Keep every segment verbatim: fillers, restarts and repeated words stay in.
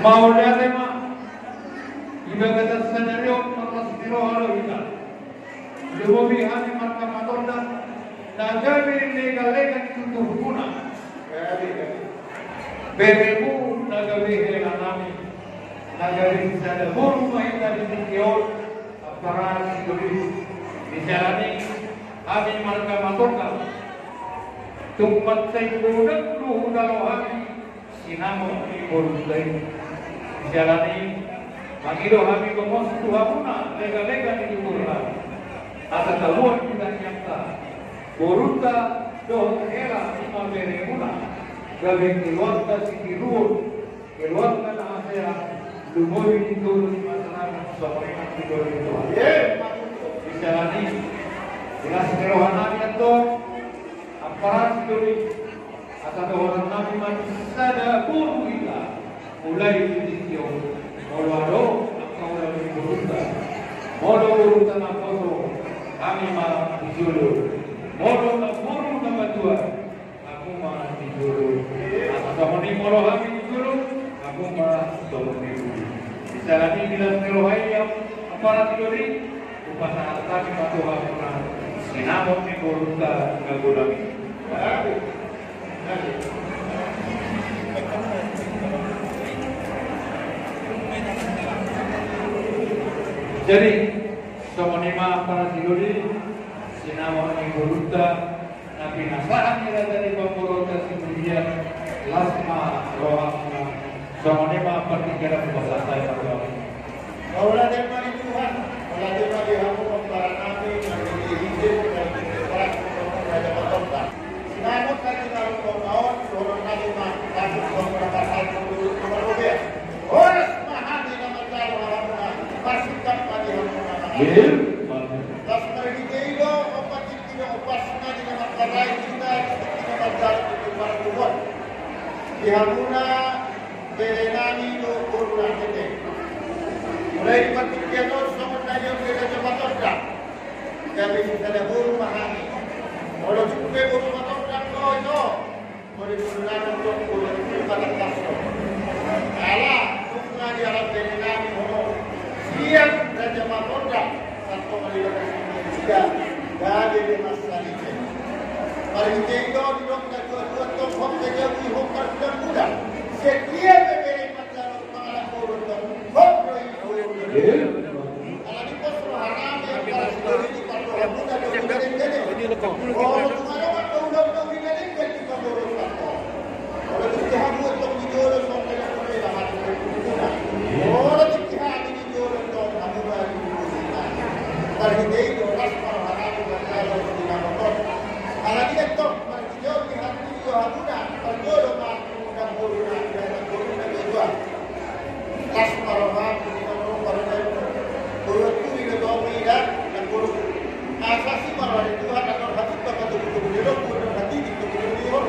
Mauliate ma. Di bagasan sadari on marlas ni roha do hita. Lumobi hami marga Matondang na gabe legalega di tuturpuna. Beremu na gabe helanami, na gabe sada boru ma hita di tingki on. Ampara sidoli. Di jala ni hami marga Matondang, tung mansai godang do hujalo hami sinamot ni borunta i. Di jala ni mangido hami gomos tu hamuna legalega ni tutur hami, asa taboan di tangiangta borunta dohot hela ni ma beremuna, gabe keluarga sitiruon, keluarga na hasea, lumobi di toru ni masyarakat, songon i nang di toru ni Tuhan. Di jala ni, di las ni rohanami antong, ampara sidoli, asa dohononnami ma sada boru hita, mulai di tingki on. Molo adong angka ulaon ni borunta, molo borunta naposo, hami ma di jolo. Molo na boru na matua, hamu ma di jolo. Asa songon i molo hami di jolo, hamu ma songon i. Di jala ni, di las ni roha i, ampara sidoli, hupasahat hami ma tu hamuna sinamot ni borunta na godang i. Jadi, songon i ma ampara sidoli, sinamot ni borunta na pinasahat ni raja ni pamboruonta si Prigia, las ma rohamuna. Songon i ma partingkian na hupasahat hami. Mauliate ma di Tuhan, mauliate ma di hamu amparanami, na di hita, na di hita, raja Matondang. Sinamot na di na roha on, dohononnami ma, kasus dohot na pasahat tu marhobea. Horas ma hami na manjalo hamuna, marsingkat ma di hamuna. Amin. Las marhite i do, opat tingki do, opat na di na mangkatai hita, di na manjalo tu marhobea. Di hamuna, berenami dohot borunami. Mulai di partingkian on songon na nion di raja Matondang, gabe sisada boru ma hami. Molo tung pe boru Matondang do ito, molo di borunami do boru ni Matondang do. Ala, tung na dialap berenami hono sian raja Matondang, santong di bagasan Indonesia, gabe be masalite. Marhite i do didok natuatua tong, hot pe jabu i, hot pe muda. Setia be bere manjalo mangalap boru tong, hot do i boru. Alani pos rohanami, ampara sidoli, di parroha muna do di gadeng-gadeng. O, tung adong angka ulaon do di gadeng-gadeng di paboru tong. Olo, di hamu tong di jolo, songon na olo, di jolo tong, hamu ma di jolo. Marhite i do las ma rohanami manjalo sinamot on. Alani i tong, marhite i di hami di hamuna, parjolo ma, na boru na, na boru na dua. Las ma roham, di na roham, di na roham. Boru tuli do tong i da, na boru. Asa si ma roha ni Tuhan, na roha ni Tuhan, na roha ni Tuhan, na roha ni Tuhan.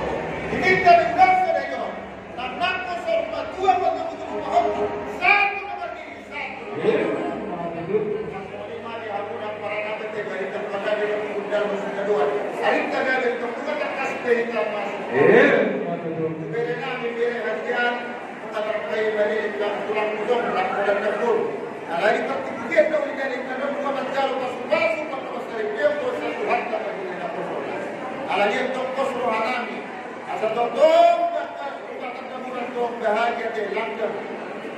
Di na roham, di na roham. Nang nang kosor patua patutu pahompu. Satu nomor diri, satu nomor diri. Satu nomor lima di hamuna parana pete bari tempat ada di undang masuk keduan. Arinta gabe di tempat kas beri tamas. Bere nami bere hasian. Mengatakan bari tulang pudong, tulang pudong dapur. Alai di parti budian dong di dalam tanah dua manjalo pasu-pasu, pasu-pasu dari dia, satu harta bagi dapur. Alai dia tongkos rohanami. Asa tongtong bakas, bakas na murah tong bahagia te langgam.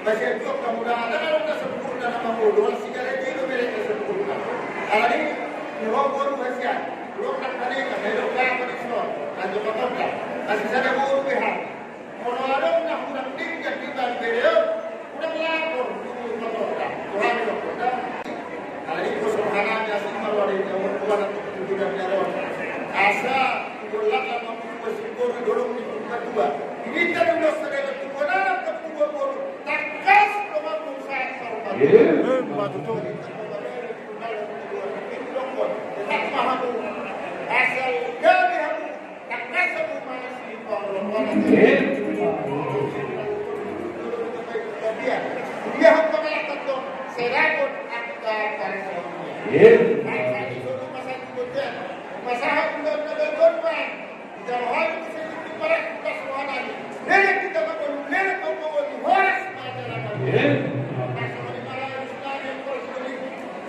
Basa juak na murah, ada kalau na sempurna na mangolu, wal sigala dia do mereka sempurna. Alani, ni ho boru hasian, ruang na kali, na helo ka apa di son, lanjut ke kota. Masih sada boru beha. Molo adong na hurang denggan di balik bere on, hurang lapor, tu kota. Tuhan di kota. Alani, kosong hanami asing marwari, jauh, Tuhan, untuk kemudian jalan. Asa, Boru, boru, boru, boru, boru. Ini tadi udah sadari tubuan anak, tubuan boru. Tangkas rohammu, saya tahu. Iya. Betul. Tetap paham. Asal jadi hamu. Tangkas hamu masih paham. Iya. Dia, dia apa malah tetap. Serabut angka karya. Iya. Masa itu, masa itu, masa itu, masa itu, Ita rohani bisa jadi parak tugas rohanani. Lelek kita mangolu, lelek mangolu, horas mata. Eh?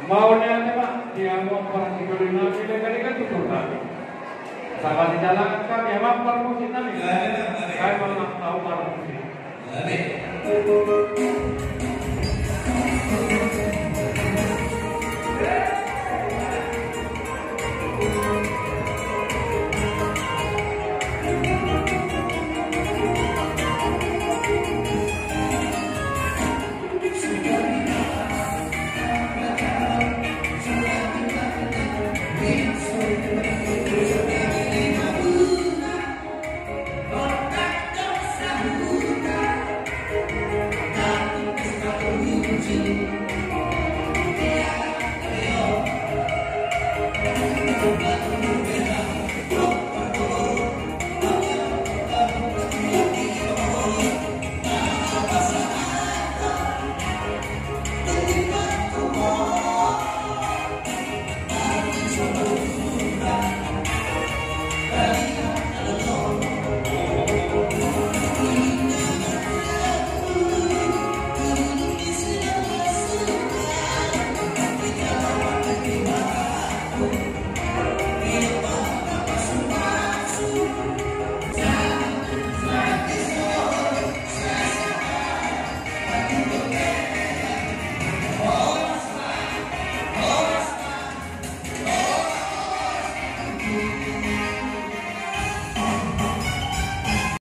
Mauliate ma di hamu parsidolinami, legan-legan tutur nami. Sahat di dalan hami ma parmusik nami. Hami ma parmusik.